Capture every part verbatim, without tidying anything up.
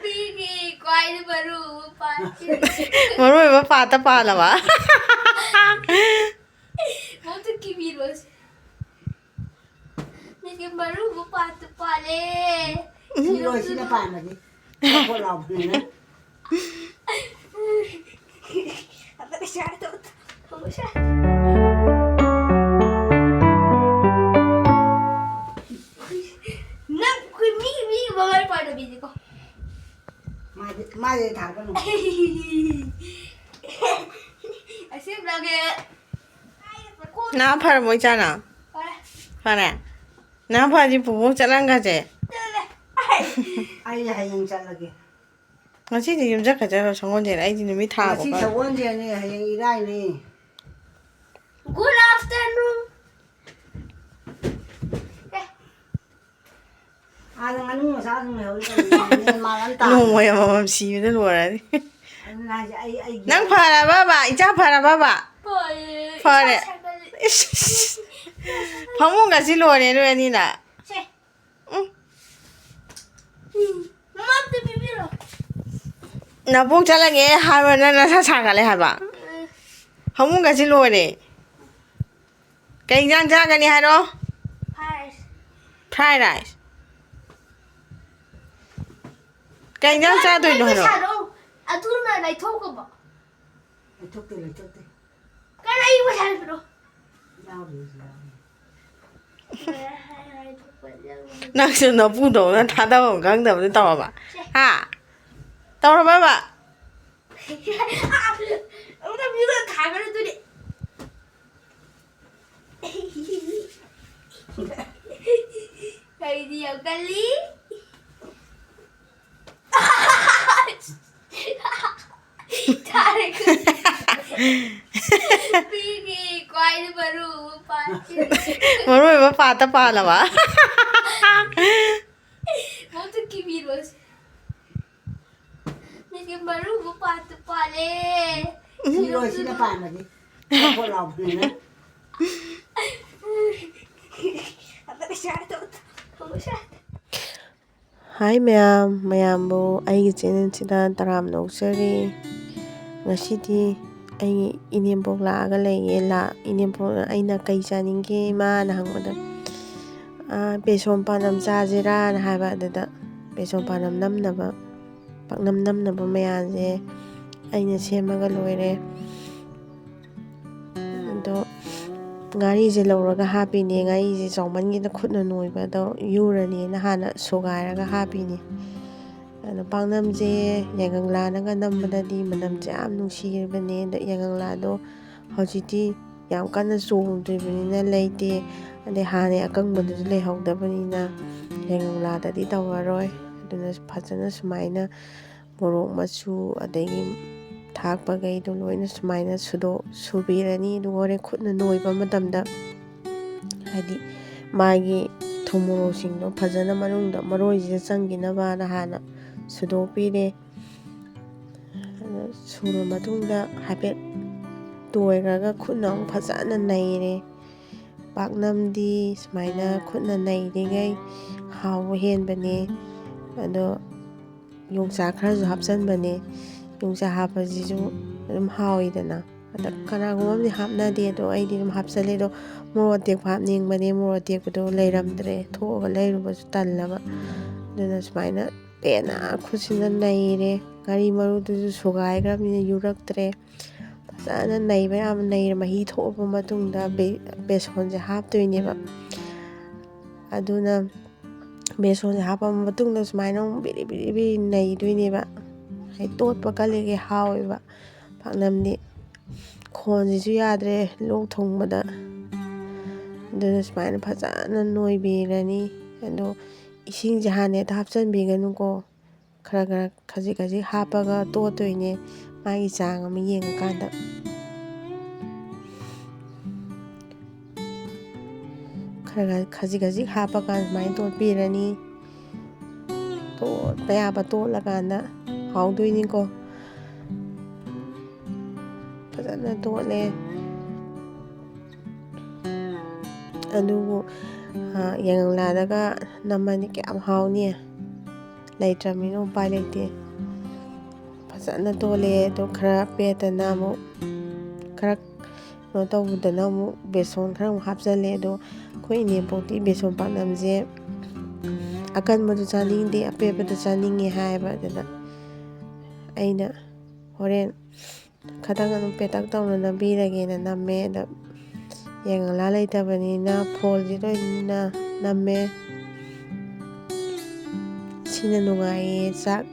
ꯄꯤꯒꯤ ꯈ꯭ꯋꯥꯏꯗꯒꯤ ꯃꯔꯨ ꯑꯣꯏꯕ ꯄꯥꯠꯁꯤ꯫ ꯃꯔꯨ ꯑꯣꯏꯕ ꯄꯥꯠꯇ ꯄꯥꯜꯂꯕ? ꯃꯣꯏꯁꯨ ꯀꯤꯕꯤꯔꯣꯏꯁꯦ꯫ ꯃꯤꯒꯤ ꯃꯔꯨ ꯑꯣꯏꯕ ꯄꯥꯠꯇ ꯄꯥꯜꯂꯦ꯫ ꯁꯤꯔꯣꯏ ꯁꯤꯅ ꯄꯥꯟꯕꯅꯤ꯫ ꯄꯣꯠ ꯂꯥꯎꯕꯅꯤꯅ꯫ ꯑꯝꯇ ꯄꯩꯁꯥ ꯇꯧ-, ꯇꯧꯕꯁꯦ꯫ ꯅꯪ ꯑꯩꯈꯣꯏ ꯃꯤ, ꯃꯤ ꯃꯃꯥꯏ ꯄꯥꯏꯗꯕꯤꯅꯤꯀꯣ꯫ ꯃꯥꯗꯤ, ꯃꯥꯗꯤ ꯊꯥꯒꯠꯀꯅꯨ꯫ ꯑꯁꯦꯡꯕꯒꯤ꯫ ꯅꯥ ꯐꯔꯕꯣ ꯏꯆꯥꯅ? ꯐꯔꯦ꯫ ꯐꯔꯦ? ꯅꯥ ꯐꯔꯗꯤ ꯄꯨꯄꯨ ꯆꯠꯂꯟꯒꯁꯦ꯫ ꯆꯠꯂꯦ꯫ ꯑꯩ ꯍꯌꯦꯡ ꯆꯠꯂꯒꯦ꯫ ꯉꯁꯤꯗꯤ ꯌꯨꯝ ꯆꯠꯈ꯭ꯔꯖꯔꯣ ꯁꯪꯒꯣꯜꯁꯦꯟ? ꯑꯩꯗꯤ ꯅꯨꯃꯤꯠ ꯊꯥ ꯉꯁꯤ ꯁꯒꯣꯜꯁꯦꯟꯅꯦ, ꯍꯌꯦꯡ ꯏꯔꯥꯏꯅꯦ꯫ Good afternoon꯫ ꯑꯦ꯫ ꯑꯥꯗ ꯉꯥꯅꯨ ꯃꯆꯥ ꯑꯗꯨꯝ ꯂꯩꯍꯧꯔꯤ ꯀꯩꯅꯣ, ꯃꯦꯟ ꯃꯥꯟ ꯑꯃ ꯇꯥꯗꯦ꯫ ꯅꯣꯡꯃꯩ ꯑꯃꯃꯝ ꯁꯤꯕꯗ ꯂꯣꯏꯔꯅꯤ꯫ ꯑꯗꯨꯅ ꯍꯥꯏꯁꯦ, ꯑꯩ, ꯑꯩ ꯅꯪ ꯐꯔꯕꯕ? ꯏꯆꯥ ꯐꯔꯕꯕ? ꯐꯔꯦ꯫ ꯐꯔꯦ꯫ ꯏꯁꯥ ꯁꯥꯒꯠꯂꯦ꯫ ꯏꯁ, ꯏꯁ, ꯏꯁ꯫ ꯐꯃꯨꯡꯒꯁꯤ ꯂꯣꯏꯔꯦ ꯅꯣꯏ ꯑꯅꯤꯅ꯫ ꯁꯦ꯫ ꯎꯝ꯫ ꯎꯝ꯫ ꯃꯃꯥ ꯑꯝꯇ ꯄꯤꯕꯤꯔꯣ꯫ ꯅꯕꯣꯛ ꯆꯠꯂꯒꯦ ꯍꯥꯏꯕ ꯅꯪ ꯅꯁꯥ ꯁꯥꯒꯠꯂꯦ ꯍꯥꯏꯕ? ꯎꯝ꯫ ꯐꯃꯨꯡꯒꯁꯤ ꯂꯣꯏꯔꯦ꯫ ꯀꯩ ꯏꯟꯖꯥꯡ ꯆꯥꯒꯅꯤ ꯍꯥꯏꯔꯣ? Fried rice꯫ Fried rice꯫ ꯀꯩ ꯏꯟꯖꯥꯡ ꯆꯥꯗꯣꯏꯅꯣ ꯍꯥꯏꯔꯣ? ꯄꯩꯁꯥꯗꯣ ꯑꯗꯨꯅ ꯂꯩꯊꯣꯛꯈ꯭ꯔꯕꯣ? ꯂꯩꯊꯣꯛꯇꯦ, ꯂꯩꯊꯣꯛꯇꯦ꯫ ꯀꯅꯥ ꯑꯩ ꯄꯩꯁꯥ ꯄꯤꯔꯛꯑꯣ? ꯌꯥꯎꯔꯤ, ꯌꯥꯎꯔꯤ꯫ ꯅꯪꯁꯨ ꯅꯄꯨꯗꯧꯅ ꯊꯥꯗꯐꯝ ꯈꯪꯗꯕꯗꯣ ꯇꯧꯔꯕ? ꯁꯦ꯫ ꯍꯥ? ꯇꯧꯔꯕꯕ? ꯑꯃꯨꯛꯇ ꯃꯤꯉꯣꯟꯗ ꯊꯥꯒꯠꯂꯨ ꯑꯗꯨꯗꯤ꯫ ꯑꯩꯗꯤ ꯌꯥꯝ ꯀꯜꯂꯤ꯫ ꯊꯥꯔꯦ꯫ ꯄꯤꯒꯤ ꯈ꯭ꯋꯥꯏꯗꯒꯤ ꯃꯔꯨ ꯑꯣꯏꯕ ꯄꯥꯠꯁꯤ꯫ ꯃꯔꯨ ꯑꯣꯏꯕ ꯄꯥꯠꯇ ꯄꯥꯜꯂꯕ? ꯃꯣꯏꯁꯨ ꯀꯤꯕꯤꯔꯣꯏꯁꯦ꯫ ꯃꯤꯒꯤ ꯃꯔꯨ ꯑꯣꯏꯕ ꯄꯥꯠꯇ ꯄꯥꯜꯂꯦ꯫ ꯁꯤꯔꯣꯏ ꯁꯤꯅ ꯄꯥꯟꯕꯅꯤ꯫ ꯄꯣꯠ ꯂꯥꯎꯕꯅꯤꯅ꯫ ꯑꯝꯇ ꯄꯩꯁꯥ ꯇꯧ-, ꯇꯧꯕꯁꯦ꯫ ꯍꯥꯏ ꯃꯌꯥꯝ, ꯃꯌꯥꯝꯕꯨ ꯑꯩꯒꯤ ꯆꯦꯅꯦꯜꯁꯤꯗ ꯇꯔꯥꯝꯅ ꯑꯣꯛꯆꯔꯤ꯫ ꯉꯁꯤꯗꯤ ꯑꯩꯒꯤ ꯏꯅꯦꯝꯄꯣꯛ ꯂꯥꯛꯑꯒ ꯂꯩꯌꯦ꯫ ꯂꯥ-, ꯏꯅꯦꯝꯄꯣꯛꯅ ꯑꯩꯅ "ꯀꯩ ꯆꯥꯅꯤꯡꯒꯦ ꯏꯃꯥꯅ?" ꯍꯪꯕꯗ, "ꯑꯥ, ꯕꯦꯁꯣꯟ ꯄꯥꯛꯅꯝ ꯆꯥꯁꯤꯔꯥꯅ" ꯍꯥꯏꯕ꯫ ꯑꯗꯨꯗ ꯕꯦꯁꯣꯟ ꯄꯥꯛꯅꯝ ꯅꯝꯅꯕ, ꯄꯥꯛꯅꯝ ꯅꯝꯅꯕ ꯃꯌꯥꯟꯁꯦ ꯑꯩꯅ ꯁꯦꯝꯃꯒ ꯂꯣꯏꯔꯦ꯫ ꯑꯗꯣ ꯉꯥꯔꯤꯁꯦ ꯂꯧꯔꯒ ꯍꯥꯞꯄꯤꯅꯦ꯫ ꯉꯥꯔꯤꯁꯦ ꯆꯥꯎꯃꯟꯒꯤꯗ ꯈꯨꯠꯅ ꯅꯣꯏꯕꯗꯣ ꯌꯨꯔꯅꯤꯅ ꯍꯥꯟꯅ ꯁꯨꯒꯥꯏꯔꯒ ꯍꯥꯞꯄꯤꯅꯦ꯫ ꯑꯗꯣ ꯄꯥꯛꯅꯝꯁꯦ ꯌꯥꯏꯉꯪꯂꯥꯅꯒ ꯅꯝꯕꯗꯗꯤ ꯃꯅꯝꯁꯦ ꯌꯥꯝ ꯅꯨꯡꯁꯤꯔꯕꯅꯦ꯫ ꯑꯗꯣ ꯌꯥꯏꯉꯪꯂꯥꯗꯣ ꯍꯧꯖꯤꯛꯇꯤ ꯌꯥꯝ ꯀꯟꯅ ꯆꯣꯡꯗ꯭ꯔꯤꯕꯅꯤꯅ ꯂꯩꯇꯦ꯫ ꯑꯗꯩ ꯍꯥꯟꯅꯩ ꯑꯀꯪꯕꯗꯨꯁꯨ ꯂꯩꯍꯧꯗꯕꯅꯤꯅ ꯌꯥꯏꯉꯪꯂꯥꯗꯗꯤ ꯇꯧꯔꯔꯣꯏ꯫ ꯑꯗꯨꯅ ꯐꯖꯅ ꯁꯨꯃꯥꯏꯅ ꯃꯣꯔꯣꯛ ꯃꯆꯨ, ꯑꯗꯒꯤ ꯊꯥꯛꯄꯈꯩꯗꯣ ꯂꯣꯏꯅ ꯁꯨꯃꯥꯏꯅ ꯁꯨꯗꯣꯛ-, ꯁꯨꯕꯤꯔꯅꯤ꯫ ꯑꯗꯨꯒ ꯍꯣꯔꯦꯟ ꯈꯨꯠꯅ ꯅꯣꯏꯕ ꯃꯇꯝꯗ, ꯍꯥꯏꯗꯤ ꯃꯥꯒꯤ ꯊꯨꯝ ꯃꯣꯔꯣꯛꯁꯤꯡꯗꯣ ꯐꯖꯅ ꯃꯅꯨꯡꯗ ꯃꯔꯣꯏꯁꯤꯗ ꯆꯪꯈꯤꯅꯕꯅ ꯍꯥꯟꯅ ꯁꯨꯗꯣꯛꯄꯤꯔꯦ꯫ ꯑꯗꯨ ꯁꯨꯔ ꯃꯇꯨꯡꯗ ꯍꯥꯏꯐꯦꯠ ꯇꯣꯏꯈ꯭ꯔꯒ ꯈꯨꯠꯅ ꯑꯃꯨꯛ ꯐꯖꯅ ꯅꯩꯔꯦ꯫ ꯄꯥꯛꯅꯝꯗꯤ ꯁꯨꯃꯥꯏꯅ ꯈꯨꯠꯅ ꯅꯩꯔꯤꯉꯩ ꯍꯥꯎꯕ ꯍꯦꯟꯕꯅꯦ꯫ ꯑꯗꯣ ꯌꯣꯡꯆꯥꯛ ꯈꯔꯁꯨ ꯍꯥꯞꯆꯟꯕꯅꯦ꯫ ꯌꯣꯡꯆꯥꯛ ꯍꯥꯞꯄꯁꯤꯁꯨ ꯑꯗꯨꯝ ꯍꯥꯎꯋꯤꯗꯅ꯫ ꯑꯗ ꯀꯅꯥꯒꯨꯝꯕ ꯑꯃꯗꯤ ꯍꯥꯞꯅꯗꯦ, ꯑꯗꯣ ꯑꯩꯗꯤ ꯑꯗꯨꯝ ꯍꯥꯞꯆꯜꯂꯦ꯫ ꯑꯗꯣ ꯃꯣꯔꯣꯛ ꯑꯇꯦꯛꯄ ꯍꯥꯞꯅꯤꯡꯕꯅꯦ, ꯃꯣꯔꯣꯛ ꯑꯇꯦꯛꯄꯗꯣ ꯂꯩꯔꯝꯗ꯭ꯔꯦ, ꯊꯣꯛꯑꯒ ꯂꯩꯔꯨꯕꯁꯨ ꯇꯜꯂꯕ꯫ ꯑꯗꯨꯅ ꯁꯨꯃꯥꯏꯅ ꯄꯦꯟꯅ ꯈꯨꯠꯁꯤꯅ ꯅꯩꯔꯦ꯫ ꯉꯥꯔꯤ ꯃꯔꯨꯗꯨꯁꯨ ꯁꯨꯒꯥꯏꯈ꯭ꯔꯕꯅꯤꯅ ꯌꯨꯔꯛꯇ꯭ꯔꯦ꯫ ꯐꯖꯅ ꯅꯩꯕ ꯌꯥꯕ ꯅꯩꯔꯦ꯫ ꯃꯍꯤ ꯊꯣꯛꯑꯕ ꯃꯇꯨꯡꯗ ꯕꯦ-, ꯕꯦꯁꯣꯟꯁꯦ ꯍꯥꯞꯇꯣꯏꯅꯦꯕ꯫ ꯑꯗꯨꯅ ꯕꯦꯁꯣꯟꯁꯦ ꯍꯥꯞꯄ ꯃꯇꯨꯡꯗ ꯁꯨꯃꯥꯏꯅ ꯑꯃꯨꯛ ꯕꯤꯔꯤ ꯕꯤꯔꯤ ꯕꯤꯔꯤ ꯅꯩꯗꯣꯏꯅꯦꯕ꯫ ꯍꯥꯏꯗꯤ ꯇꯣꯠꯄ ꯀꯜꯂꯤꯒꯩ ꯍꯥꯎꯋꯦꯕ꯫ ꯄꯥꯛꯅꯝꯗꯤ ꯈꯣꯟꯁꯤꯁꯨ ꯌꯥꯗ꯭ꯔꯦ ꯂꯣꯛ ꯊꯨꯡꯕꯗ꯫ ꯑꯗꯨꯅ ꯁꯨꯃꯥꯏꯅ ꯐꯖꯅ ꯅꯣꯏꯕꯤꯔꯅꯤ꯫ ꯑꯗꯣ ꯏꯁꯤꯡꯁꯦ ꯍꯥꯟꯅ ꯍꯦꯛꯇ ꯍꯥꯞꯆꯤꯟꯕꯤꯒꯅꯨꯀꯣ꯫ ꯈꯔ ꯈꯔ ꯈꯖꯤꯛ ꯈꯖꯤꯛ ꯍꯥꯞꯄꯒ ꯇꯣꯠꯇꯣꯏꯅꯦ, ꯃꯥꯒꯤ ꯆꯥꯡ ꯑꯃ ꯌꯦꯡꯉꯀꯥꯟꯗ꯫ ꯈꯔ ꯈꯔ ꯈꯖꯤꯛ ꯈꯖꯤꯛ ꯍꯥꯞꯄꯒ ꯑꯗꯨꯃꯥꯏꯅ ꯇꯣꯠꯄꯤꯔꯅꯤ꯫ ꯇꯣꯠꯄ ꯌꯥꯕ ꯇꯣꯠꯂꯀꯥꯟꯗ ꯍꯥꯎꯗꯣꯏꯅꯤꯀꯣ꯫ ꯐꯖꯅ ꯇꯣꯠꯂꯦ꯫ ꯑꯗꯨꯕꯨ, ꯑ, ꯌꯥꯏꯉꯪꯂꯥꯗꯒ ꯅꯝꯃꯗꯤ ꯀꯌꯥꯝ ꯍꯥꯎꯅꯤ꯫ ꯂꯩꯇ꯭ꯔꯕꯅꯤꯅ ꯎꯄꯥꯏ ꯂꯩꯇꯦ꯫ ꯐꯖꯅ ꯇꯣꯠꯂꯦ꯫ ꯑꯗꯣ ꯈꯔ ꯄꯦꯠꯇꯅ ꯑꯃꯨꯛ, ꯈꯔ ꯀꯩꯅꯣ ꯇꯧꯕꯗꯅ ꯑꯃꯨꯛ ꯕꯦꯁꯣꯟ ꯈꯔ ꯑꯃꯨꯛ ꯍꯥꯞꯆꯜꯂꯦ꯫ ꯑꯗꯣ ꯑꯩꯈꯣꯏ ꯏꯅꯦꯝꯄꯣꯛꯇꯤ ꯕꯦꯁꯣꯟ ꯄꯥꯛꯅꯝꯁꯦ ꯑꯀꯟꯕꯗꯨ ꯆꯥꯅꯤꯡꯗꯦ, ꯑꯄꯦꯠꯄꯗꯨ ꯆꯥꯅꯤꯡꯉꯦ ꯍꯥꯏꯌꯦꯕ꯫ ꯑꯗꯨꯗ ꯑꯩꯅ ꯍꯣꯔꯦꯟ ꯈꯇꯪ ꯑꯗꯨꯝ ꯄꯦꯇꯛ ꯇꯧꯅ ꯅꯝꯕꯤꯔꯒꯦꯅ ꯅꯝꯃꯦ꯫ ꯑꯗ ꯌꯦꯡꯉꯂꯥ ꯂꯩꯇꯕꯅꯤꯅ ꯐꯣꯜꯁꯤꯗ ꯑꯣꯏꯅ ꯅꯝꯃꯦ꯫ ꯁꯤꯅ ꯅꯨꯡꯉꯥꯏꯌꯦ꯫ ꯆꯥꯛ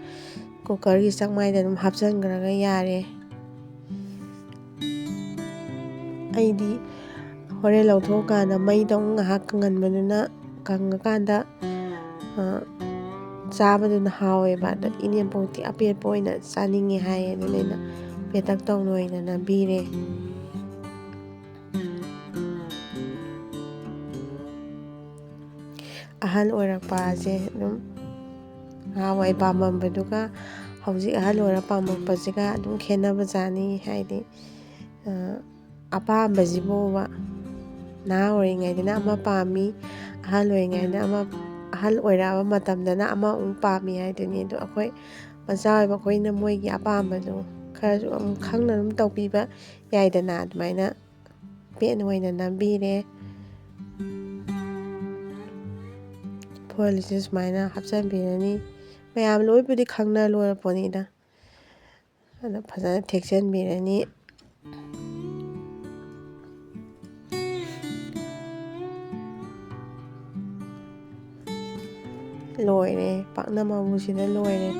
ꯀꯨꯀꯔꯒꯤ ꯆꯥꯛꯃꯥꯏꯗ ꯑꯗꯨꯝ ꯍꯥꯞꯆꯤꯟꯈ꯭ꯔꯒ ꯌꯥꯔꯦ꯫ ꯑꯩꯗꯤ ꯍꯣꯔꯦꯟ ꯂꯧꯊꯣꯛꯑꯀꯥꯟꯗ ꯃꯩꯗ ꯑꯃꯨꯛ ꯉꯥꯏꯍꯥꯛ ꯀꯪꯍꯟꯕꯗꯨꯅ, ꯀꯪꯉꯀꯥꯟꯗ, ꯑ, ꯆꯥꯕꯗꯨꯅ ꯍꯥꯎꯋꯦꯕ꯫ ꯑꯗꯣ ꯏꯅꯦꯝꯄꯣꯛꯇꯤ ꯑꯄꯦꯠꯄ ꯑꯣꯏꯅ ꯆꯥꯅꯤꯡꯉꯦ ꯍꯥꯏꯌꯦ꯫ ꯑꯗꯨꯅ ꯑꯩꯅ ꯄꯦꯇꯛ ꯇꯧꯅ ꯑꯣꯏꯅ ꯅꯝꯕꯤꯔꯦ꯫ ꯑꯍꯜ ꯑꯣꯏꯔꯛꯄꯁꯦ ꯑꯗꯨꯝ ꯅꯍꯥꯟꯋꯥꯏ ꯄꯥꯝꯃꯝꯕꯗꯨꯒ ꯍꯧꯖꯤꯛ ꯑꯍꯜ ꯑꯣꯏꯔ ꯄꯥꯝꯃꯛꯄꯁꯤꯒ ꯑꯗꯨꯝ ꯈꯦꯠꯅꯕꯖꯥꯠꯅꯤ꯫ ꯍꯥꯏꯗꯤ, ꯑ, ꯑꯄꯥꯝꯕꯁꯤꯕꯨꯕ ꯅꯍꯥ ꯑꯣꯏꯔꯤꯉꯩꯗꯅ ꯑꯃ ꯄꯥꯝꯃꯤ, ꯑꯍꯜ ꯑꯣꯏꯔꯤꯉꯩꯗ ꯑꯃ, ꯑꯍꯜ ꯑꯣꯏꯔꯛꯑꯕ ꯃꯇꯝꯗꯅ ꯑꯃ ꯑꯃꯨꯛ ꯄꯥꯝꯃꯤ ꯍꯥꯏꯗꯨꯅꯤ꯫ ꯑꯗꯣ ꯑꯩꯈꯣꯏ ꯃꯆꯥ ꯑꯣꯏꯕ ꯑꯩꯈꯣꯏꯅ ꯃꯣꯏꯒꯤ ꯑꯄꯥꯝꯕꯗꯣ ꯈꯔꯁꯨ ꯑꯃꯨꯛ ꯈꯪꯅ ꯑꯗꯨꯝ ꯇꯧꯕꯤꯕ ꯌꯥꯏꯗꯅ꯫ ꯑꯗꯨꯃꯥꯏꯅ ꯄꯦꯟꯅ ꯑꯣꯏꯅ ꯅꯝꯕꯤꯔꯦ꯫ ꯐꯣꯏꯜꯁꯦ ꯁꯨꯃꯥꯏꯅ ꯍꯥꯞꯆꯤꯟꯕꯤꯔꯅꯤ꯫ ꯃꯌꯥꯝ ꯂꯣꯏꯕꯨꯗꯤ ꯈꯪꯅ ꯂꯣꯏꯔ ꯄꯣꯠꯅꯤꯗ꯫ ꯑꯗꯣ ꯐꯖꯅ ꯊꯦꯛꯆꯟꯕꯤꯔꯅꯤ꯫ ꯂꯣꯏꯔꯦ, ꯄꯥꯛꯅꯝ ꯑꯃꯨꯕꯁꯤꯅ ꯂꯣꯏꯔꯦ꯫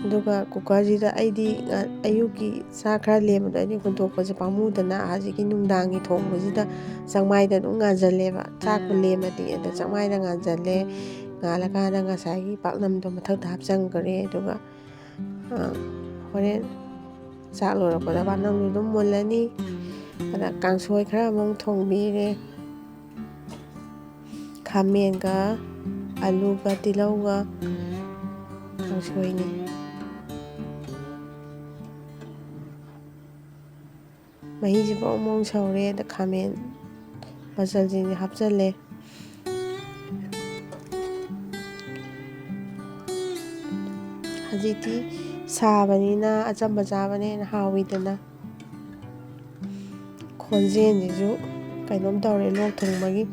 ꯑꯗꯨꯒ ꯀꯨꯀꯔꯁꯤꯗ ꯑꯩꯗꯤ ꯉ-, ꯑꯌꯨꯛꯀꯤ ꯆꯥꯛ ꯈꯔ ꯂꯦꯝꯕꯗꯣ ꯑꯩꯗꯤ ꯍꯨꯟꯗꯣꯛꯄꯁꯦ ꯄꯥꯝꯃꯨꯗꯅ ꯍꯧꯖꯤꯛꯀꯤ ꯅꯨꯡꯗꯥꯡꯒꯤ ꯊꯣꯡꯕꯁꯤꯗ ꯆꯥꯛꯃꯥꯏꯗ ꯑꯗꯨꯝ ꯉꯥꯟꯁꯤꯜꯂꯦꯕ꯫ ꯆꯥꯛꯄꯨ ꯂꯦꯝꯃꯗꯤ ꯑꯗ ꯆꯥꯛꯃꯥꯏꯗ ꯉꯥꯟꯁꯤꯜꯂꯦ꯫ ꯉꯥꯜꯂꯀꯥꯟꯗ ꯉꯁꯥꯏꯒꯤ ꯄꯥꯛꯅꯝꯗꯣ ꯃꯊꯛꯇ ꯍꯥꯞꯆꯤꯟꯈ꯭ꯔꯦ꯫ ꯑꯗꯨꯒ, ꯑ, ꯍꯣꯔꯦꯟ ꯆꯥꯛ ꯂꯣꯏꯔꯛꯄꯗ ꯄꯥꯛꯅꯝꯗꯣ ꯑꯗꯨꯝ ꯃꯨꯜꯂꯅꯤ꯫ ꯑꯗ ꯀꯥꯡꯁꯣꯏ ꯈꯔ ꯑꯃꯨꯛ ꯊꯣꯡꯕꯤꯔꯦ꯫ ꯈꯥꯃꯦꯟꯒ ꯑꯂꯨꯒ ꯇꯤꯜꯍꯧꯒ ꯀꯥꯡꯁꯣꯏꯅꯤ꯫ ꯃꯍꯤꯁꯤ ꯕ꯭ꯔꯣꯡ ꯕ꯭ꯔꯣꯡ ꯁꯧꯔꯦ꯫ ꯑꯗ ꯈꯥꯃꯦꯟ ꯃꯆꯜꯁꯤꯡꯁꯦ ꯍꯥꯞꯆꯜꯂꯦ꯫ ꯍꯧꯖꯤꯛꯇꯤ ꯁꯥꯕꯅꯤꯅ ꯑꯆꯝꯕ ꯆꯥꯕꯅ ꯍꯦꯟꯅ ꯍꯥꯎꯋꯤꯗꯅ꯫ ꯈꯣꯟꯖꯦꯜꯁꯤꯁꯨ ꯀꯩꯅꯣꯝ ꯇꯧꯔꯦ, ꯂꯣꯛ ꯊꯨꯡꯕꯒꯤ꯫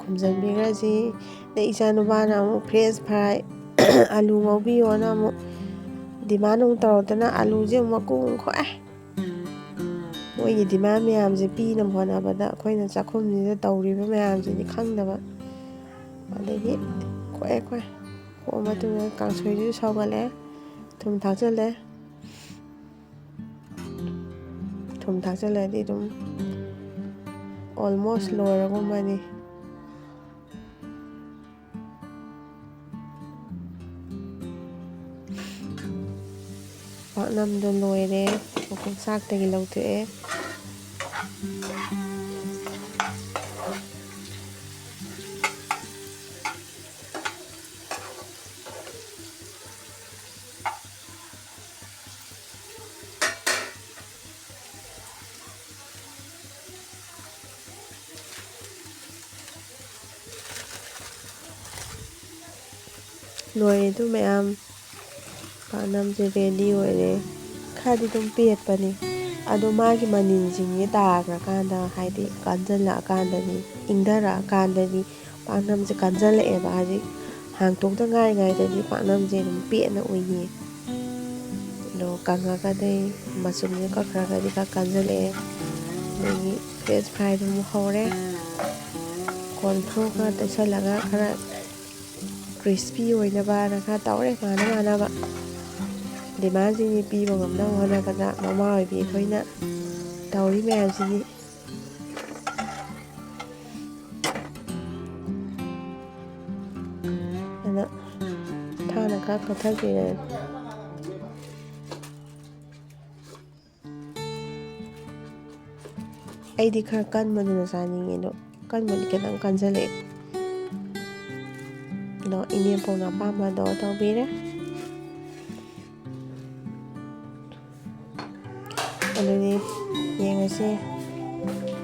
ꯈꯨꯝꯖꯤꯟꯕꯤꯈ꯭ꯔꯁꯤ꯫ ꯑꯗꯩ ꯏꯆꯥ ꯅꯨꯄꯥꯅ ꯑꯃꯨꯛ French fry, ꯑꯂꯨ ꯉꯧꯕꯤꯌꯣꯅ ꯑꯃꯨꯛ demand ꯑꯃꯨꯛ ꯇꯧꯔꯛꯇꯅ, ꯑꯂꯨꯁꯦ ꯑꯃꯨꯛ ꯃꯀꯨ ꯑꯃꯨꯛ ꯈꯣꯛꯑꯦ꯫ ꯃꯣꯏꯒꯤ demand ꯃꯌꯥꯝꯁꯦ ꯄꯤꯅꯕ ꯍꯣꯠꯅꯕꯗ ꯑꯩꯈꯣꯏꯅ ꯆꯥꯛꯈꯨꯝꯁꯤꯗ ꯇꯧꯔꯤꯕ ꯃꯌꯥꯝꯁꯤꯗꯤ ꯈꯪꯗꯕ꯫ ꯑꯗꯒꯤ ꯈꯣꯛꯑꯦ, ꯈꯣꯛꯑꯦ꯫ ꯈꯣꯛꯑ ꯃꯇꯨꯡꯗ ꯀꯥꯡꯁꯣꯏꯗꯨꯁꯨ ꯁꯧꯒꯠꯂꯦ, ꯊꯨꯝ ꯊꯥꯛꯆꯜꯂꯦ꯫ ꯊꯨꯝ ꯊꯥꯛꯆꯜꯂꯗꯤ ꯑꯗꯨꯝ almost ꯂꯣꯏꯔꯒꯨꯝꯕꯅꯤ꯫ ꯄꯥꯛꯅꯝꯗꯣ ꯂꯣꯏꯔꯦ, ꯃꯈꯨꯝ ꯆꯥꯛꯇꯒꯤ ꯂꯧꯊꯣꯛꯑꯦ꯫ ꯂꯣꯏꯔꯦ ꯑꯗꯨ ꯃꯌꯥꯝ, ꯄꯥꯛꯅꯝꯁꯦ ready ꯑꯣꯏꯔꯦ꯫ ꯈꯔꯗꯤ ꯑꯗꯨꯝ ꯄꯦꯠꯄꯅꯤ, ꯑꯗꯣ ꯃꯥꯒꯤ ꯃꯅꯤꯟꯁꯤꯡꯁꯦ ꯇꯥꯈ꯭ꯔꯀꯥꯟꯗ, ꯍꯥꯏꯗꯤ ꯀꯟꯁꯤꯜꯂꯛꯑꯀꯥꯟꯗꯗꯤ, ꯏꯪꯊꯔꯛꯑꯀꯥꯟꯗꯗꯤ ꯄꯥꯛꯅꯝꯁꯦ ꯀꯟꯁꯤꯜꯂꯛꯑꯦꯕ꯫ ꯍꯧꯖꯤꯛ ꯍꯥꯡꯇꯣꯛꯇ ꯉꯥꯏꯔꯤꯉꯩꯗꯗꯤ ꯄꯥꯛꯅꯝꯁꯦ ꯑꯗꯨꯝ ꯄꯦꯠꯅ ꯎꯏꯌꯦ꯫ ꯑꯗꯣ ꯀꯪꯉꯒꯗꯤ ꯃꯆꯨꯝꯁꯦ ꯈꯔ ꯈꯔꯒꯗꯤ ꯈꯔ ꯀꯟꯁꯤꯜꯂꯛꯑꯦ꯫ ꯑꯗꯒꯤ French fryꯗꯨ ꯑꯃꯨꯛ ꯍꯧꯔꯦ꯫ Corn flour ꯈꯔ ꯇꯩꯁꯜꯂꯒ ꯈꯔ crispy ꯑꯣꯏꯅꯕꯅ ꯈꯔ ꯇꯧꯔꯦ, ꯃꯥꯅ ꯃꯥꯅꯕ꯫ Demandꯁꯤꯡꯁꯤ ꯄꯤꯕ ꯉꯝꯅꯕ ꯍꯣꯠꯅꯕꯗ ꯃꯃꯥ ꯑꯣꯏꯕꯤ ꯑꯩꯈꯣꯏꯅ ꯇꯧꯔꯤ ꯃꯌꯥꯝꯁꯤꯗꯤ꯫ ꯑꯗ ꯊꯥꯎꯅ ꯈꯔ ꯀꯣꯊꯕꯤꯔꯦ꯫ ꯑꯩꯗꯤ ꯈꯔ ꯀꯟꯕꯗꯨꯅ ꯆꯥꯅꯤꯡꯉꯦ, ꯑꯗꯣ ꯀꯟꯕꯗꯤ ꯈꯤꯇꯪ ꯀꯟꯖꯜꯂꯛꯑꯦ꯫ ꯑꯗꯣ ꯏꯅꯦꯝꯄꯣꯛꯅ ꯑꯄꯥꯝꯕꯗꯣ ꯇꯧꯕꯤꯔꯦ꯫ ꯑꯗꯨꯗꯤ ꯌꯦꯡꯉꯁꯤ꯫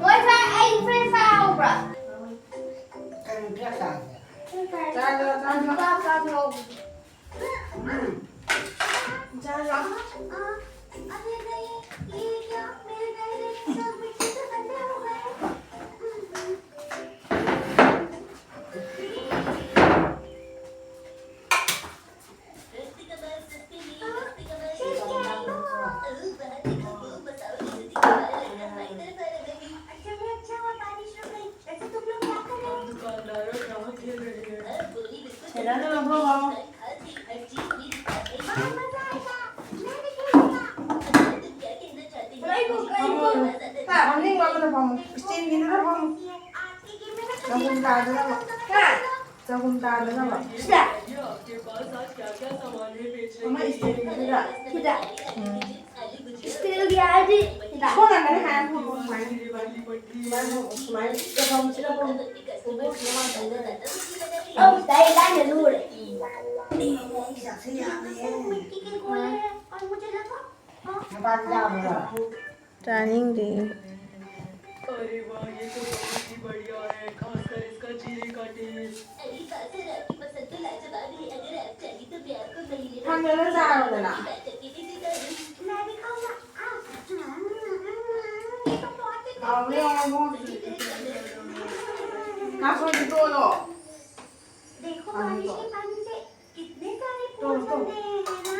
ꯍꯣꯏ, ꯐꯔꯦ, ꯑꯩ ꯐ꯭ꯔꯦꯟꯁ ꯐ꯭ꯔꯥꯏ ꯍꯧꯕ꯭ꯔꯥ? ꯀꯩꯅꯣ ꯕ꯭ꯔꯦꯛ ꯆꯥꯁꯦ? ꯆꯥꯔꯣ, ꯆꯥꯔꯣ꯫ ꯆꯥꯔꯣ꯫ ꯆꯥꯔꯣ꯫ ꯐꯝꯅꯤꯡꯕ ꯑꯃꯗ ꯐꯝꯃꯨ꯫ ꯏꯁꯇꯦꯟꯒꯤꯗꯨꯗ ꯐꯝꯃꯨ꯫ ꯆꯍꯨꯝ ꯇꯥꯗꯅꯕ꯫ ꯍꯥ? ꯆꯍꯨꯝ ꯇꯥꯗꯅꯕ꯫ ꯁꯤꯗ꯫ ꯑꯃ ꯏꯁꯇꯦꯟꯒꯤꯗꯨꯗ꯫ ꯁꯤꯗ꯫ ꯎꯝ꯫ ꯏꯁꯇꯦꯟꯒꯤ ꯍꯥꯏꯗꯤ ꯁꯤꯗ꯫ ꯁꯣꯝ ꯅꯥꯀꯟꯗ ꯍꯥꯏꯔ ꯐꯝꯃꯣ, ꯁꯨꯃꯥꯏꯅ꯫ ꯁꯨꯃꯥꯏꯅ ꯐꯝꯃꯣ, ꯁꯨꯃꯥꯏꯅ꯫ ꯁꯤꯗ ꯐꯝꯃꯣ, ꯁꯤꯗ ꯐꯝꯃꯣ꯫ ꯎꯕꯨ ꯁꯨꯃꯥꯏꯅ ꯐꯝꯃꯣ꯫ ꯑꯧ, ꯁꯤꯗ ꯑꯩ ꯂꯥꯏꯅ ꯂꯨꯔꯦ꯫ ꯎꯝ꯫ ꯃꯄꯥꯟ ꯌꯥꯝꯕ꯭ꯔꯣ? ꯆꯥꯅꯤꯡꯗꯦ꯫ अरे वाह, ये तो बहुत ही बढ़िया है, खासकर इसका जीरे का टेस्ट। ꯊꯥꯡꯗꯅ ꯆꯥꯔꯣꯗꯅ꯫ ꯍꯥꯎꯕ꯭ꯔꯥ ꯌꯦꯡꯉꯣ ꯏꯕꯨꯡꯉꯣ꯫ ꯀꯥꯡꯁꯣꯏꯗꯤ ꯇꯣꯛꯑꯣ꯫ देखो, बारिश के पानी से कितने सारे फूल बन रहे हैं ना।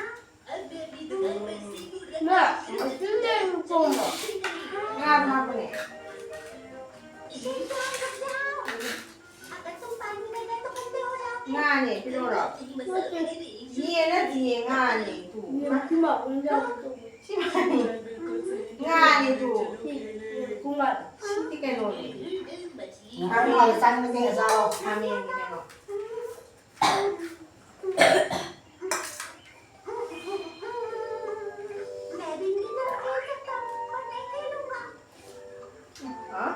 ꯉꯥ, ꯑꯁꯤꯗ ꯂꯩꯔꯦ ꯊꯣꯡꯕ꯫ ꯉꯥ ꯊꯥꯛꯄꯅꯦ꯫ ꯉꯥꯅꯦ, ꯄꯤꯔꯛꯑꯣꯔꯣ? ꯌꯦꯟ ꯅꯠꯇꯤꯌꯦ, ꯉꯥꯅꯦ, ꯇꯨ꯫ ꯁꯤ ꯉꯥꯅꯦ, ꯇꯨ꯫ ꯁꯤꯗꯤ ꯀꯩꯅꯣꯅꯦ꯫ ꯉꯥ ꯆꯥꯅꯤꯡꯕꯁꯤꯡ ꯆꯥꯔꯣ꯫ ꯈꯥꯃꯦꯟꯅꯦ ꯀꯩꯅꯣ꯫ हाँ?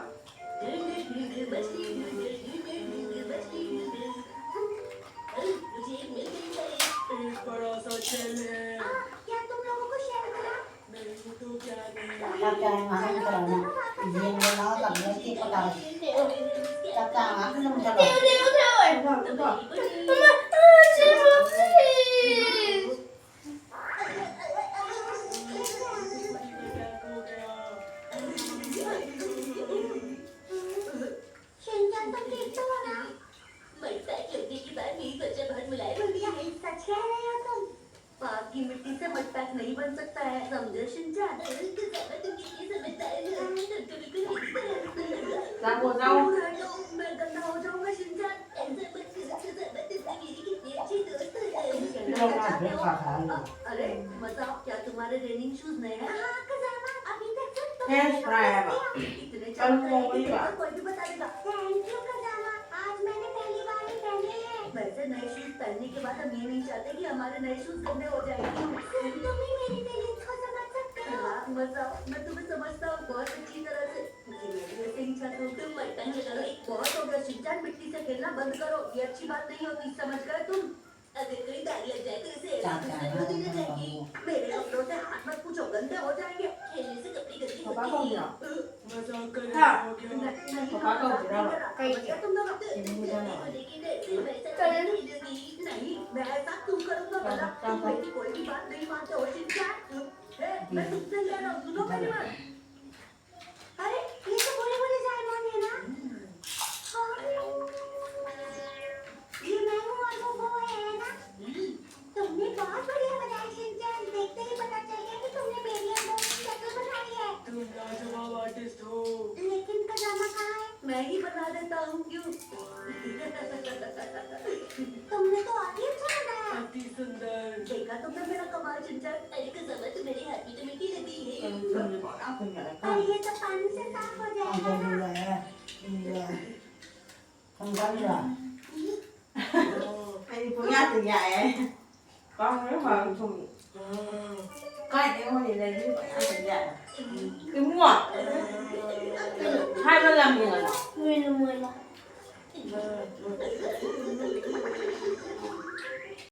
एक बड़ा सा shell है। ꯆꯥꯛ ꯆꯥꯔ ꯉꯥꯏꯍꯥꯛ ꯑꯃꯨꯛ ꯇꯧꯔꯛꯑꯣ꯫ ꯌꯦꯟꯗꯣ ꯉꯥꯏꯍꯥꯛ ꯀꯪꯍꯜꯂꯒ ꯇꯦꯛꯄ ꯇꯥꯔꯦ꯫ ꯆꯥꯛ ꯆꯥꯔ ꯉꯥꯏꯍꯥꯛ ꯑꯃꯨꯛ ꯇꯧꯔꯛꯑꯣ꯫ ꯃꯃꯥ, ꯑꯥ, ꯁꯤꯃ please. शिनचैन, तुम ठीक तो हो ना? मटका चलने के बाद मेरी त्वचा बहुत मुलायम हो गई है। सच कह रहे हो तुम? पाप की मिट्टी से मटका नहीं बन सकता है, समझे शिनचैन? अरे, कितना तुम कितनी समझदार हो। तुम तो बिल्कुल मेरी तरह। जाओ, जाओ। दूर हटो, मैं गंदा हो जाऊंगा शिनचैन। ऐसा मत करो, कज़ामा, तुम तो मेरी कितनी अच्छी दोस्त हो। अरे, मज़ा, क्या तुम्हारे रनिंग शूज नए हैं? हाँ, कज़ामा, अभी तक तो तुम Fresh fry है। इतने चमक रहे हैं कि कोई भी बता देगा। Thank you, कज़ामा, आज मैंने पहली बार ही पहने हैं। वैसे नए शूज पहनने के बाद हम ये नहीं चाहते कि हमारे नए शूज गंदे हो जाएंगे। सिर्फ तुम ही मेरी फीलिंग्स को समझ सकते हो। हाँ, मज़ा, मैं तुम्हें समझता हूँ बहुत अच्छी तरह से। मुझे मेरी वैसे ही चाहता हूँ। तुम मटका चलाओ। बहुत हो गया शिनचैन, मिट्टी से खेलना बंद करो, ये अच्छी बात नहीं होती, समझ गए तुम? अगर कोई दाग लग जाए तो इसे एलान दूसरे को देना चाहिए। मेरे कपड़ों से हाथ मत पूछो, गंदे हो जाएंगे। खेलने से कपड़े गंदे होते हैं। मजाक कर रहे हो क्या? नहीं, नहीं, मजाक नहीं कर रहा। समझ गए तुम दोनों? तुम खेलने को लेके डरते हो, मैं ऐसा नहीं खेलूंगी। नहीं, मैं ऐसा क्यों करूंगा भला? तुम मेरी कोई भी बात नहीं मानते हो शिनचैन। ए, मैं तुमसे कह रहा हूँ, सुनो मेरी बात। अरे, ये तो भोले भोले जायमन है ना? हाँ। ये मैं हूँ और वो वो है, है ना? तुमने बहुत बढ़िया बनाया शिनचैन। देखते ही पता चल गया कि तुमने मेरी और वो की शक्ल बनाई है। तुम लाजवाब आर्टिस्ट हो। लेकिन कज़ामा कहाँ है? मैं ही बना देता हूँ, क्यों? तुमने तो अति अच्छा बनाया। अति सुंदर। देखा तुमने मेरा कमाल शिनचैन? अरे कज़ामा, तुम्हारे हाथ में तो मिट्टी लगी है। तुमने बड़ा सुंदर है। पर ये तो पानी से साफ हो जाएगा ना। ꯑꯩꯗꯤ ꯄꯨꯡꯌꯥꯗ ꯌꯥꯛꯑꯦ꯫ ꯀꯥꯡ ꯃꯔꯨ ꯃꯔꯥꯡ ꯊꯨꯝ꯫ ꯀꯥꯏꯗꯩ ꯍꯣꯏ ꯂꯩꯔꯤ ꯄꯨꯡꯌꯥꯗ ꯌꯥꯛꯑꯦ꯫ ꯏꯕꯨꯡꯉꯣ꯫ ꯍꯥꯏꯕ ꯂꯝ ꯌꯦꯡꯉꯣ꯫ ꯃꯣꯏꯅ ꯃꯣꯏꯅ꯫